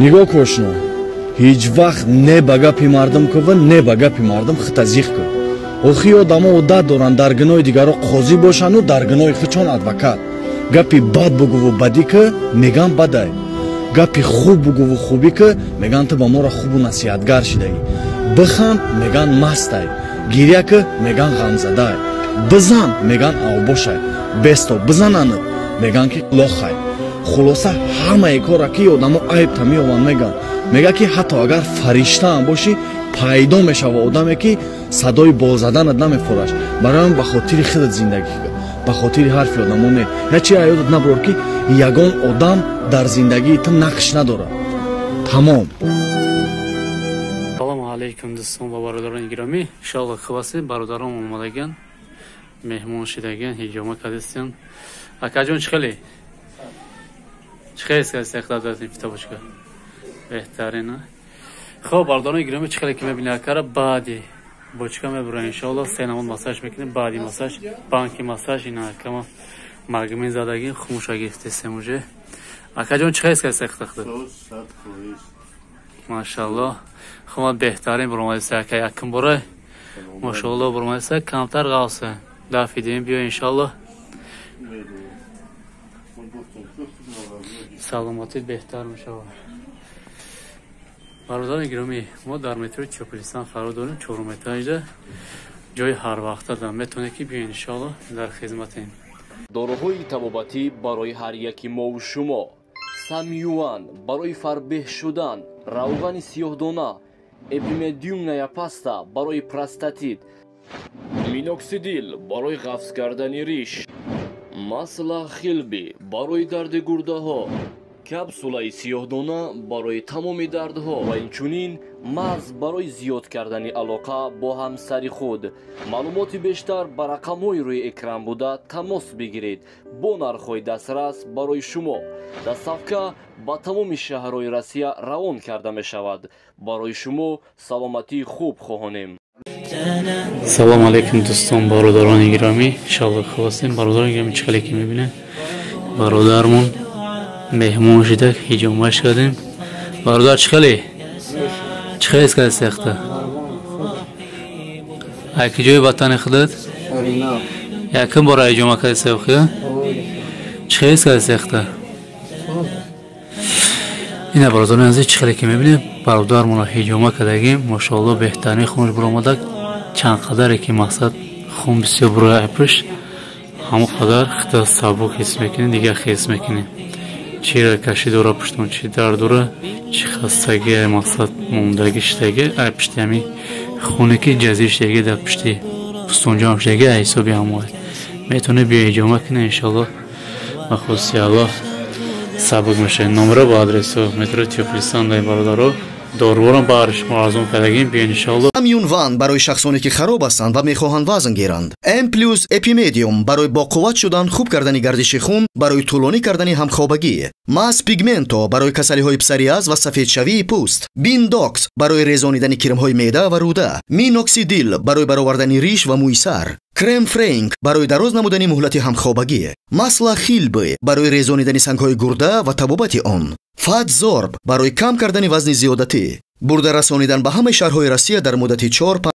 Нигоҳ кошно, ҳеҷ вақт не ба гапи мардум кува, не ба гапи мардум хита зиқ кун. Охи одамо одат доранд дар гуноҳи дигаро қозӣ бошанду дар гуноҳи худшон адвокат. Гапи бад бугуву бадӣ ки, меган бадай, гапи хуб бугуву хубӣ ки, меган ту ба моро хубу насиҳатгар шидаӣ. Биханд, меган мастай, гиря ки, меган ғамзадай, бизан, меган авбошай, бесто бизананад, меган ки лохай. Хулоса, ҳамаи кора ки одамо айбта меёванд, меган, мега ки ҳатто агар фариштаам бошӣ, пайдо мешава одаме ки садои болзаданат намефораш. Барои он ба хотири худат зиндагӣ кун, ба хотири ҳарфи одамо не. Я чи ёдат набурор, ки ягон одам дар зиндагии ту нақш надорад. Тамом. Салому алайкум, дӯстон ва бародарони гиромӣ. Иншоалло, хуб ҳастед. Бародарон омадаган, меҳмон шидаган, ҳиҷома кардастиан. Акаҷон, чӣ хеле, чӣ хеле китобочка беҳтарин. Хоб, бародарони гиромӣ, чӣ хеле ки мебинед, акара баъди бочка мебурам. Иншоалло, се намуд массаж мекунем. Баъди массаж банки массаж ина акама магмин задагӣ, хумуша гирифтесем уже. Акаҷон, чӣ хеле кардастиан? Машалло, хуб, беҳтарин буромадиса, ака. Якум бора, машалло, буромадиса. Камтар ғавса дафидем, биё, иншалло, саломатӣ беҳтар мешавад. Бародари гиромӣ, мо дар метрои Чопилистан қарор дорем, чорум этажда. Ҷои ҳарвақта да метавонед ки биёед, иншоалло, дар хизматем. Доруҳои табобатӣ барои ҳар яки мову шумо: Самюан барои фарбеҳ шудан, равғани сиёҳдона, эпимедиумная паста барои простатит, миноксидил барои ғафз кардани риш, масла хилби барои дарди гурдаҳо, капсулаи сиёҳдона барои тамоми дардҳо ва инчунин мағз барои зиёд кардани алоқа бо ҳамсари худ. Маълумоти бештар ба рақамҳои рӯи экран буда тамос бигиред. Бо нархҳои дастрас барои шумо доставка ба тамоми шаҳрҳои Россия равон карда мешавад. Барои шумо саломатии хуб хоҳонем. Салому алайкум, дӯстон, бародарони гиромӣ. Иншоалло, хуб ҳастем. Бародарони гиромӣ, чӣ хеле ки мебинед, бародармон меҳмон шида, ҳиҷомаш кардем. Бародар, чӣ хеле, чӣ хеле кардӣ сехта? Ай киҷои ватани худат? Якум бора ҳиҷома кардӣ сехта? Чӣ хеле кардӣ сехта? Ина, бародарони азиз, чӣ хеле ки мебинед, бародармонро ҳиҷома кардагим. Машоалло, беҳтарин хунаш буромада. Чанд қадаре ки мақсад хун бисёр бурояд пушт, ҳамон қадар хита сабук ҳис мекунӣ, дигар ҳис мекунӣ. Чӣ кашӣ дора пуштон, чӣ дард дора, чӣ хастагӣ, мақсад мондагӣ шидаги, ай пушти ҳами хуне ки ҷазир шидаги, дар пушти пустонҷоам шидаги, ай ҳисоби ҳамоа. Метавонед биё ҳиҷома кунед, иншоалло, ба хости Аллоҳ сабук мешавед. Номера бо адресо метро Тёплый Стан дай. Бародаро, дорворам баҳри шумо арзон кардагим, биён, иншоалло. Юнван барои шахсоне ки хароб ҳастанд ва мехоҳанд вазн гиранд. М плюс эпимедиум барои боқувват шудан, хуб кардани гардиши хун, барои тӯлонӣ кардани ҳамхобагӣ. Мас пигменто барои касалиҳои псориаз ва сафедшавии пӯст. Биндокс барои резонидани кирмҳои меъда ва рӯда. Миноксидил барои баровардани риш ва мӯи сар. Крем френк барои дароз намудани муҳлати ҳамхобагӣ. Масла хилбы барои резонидани сангҳои гурда ва табобати он. Фатзорб барои кам кардани вазни зиёдатӣ. Бурда расонидан ба ҳамаи шаҳрҳои Россия дар муддати 4.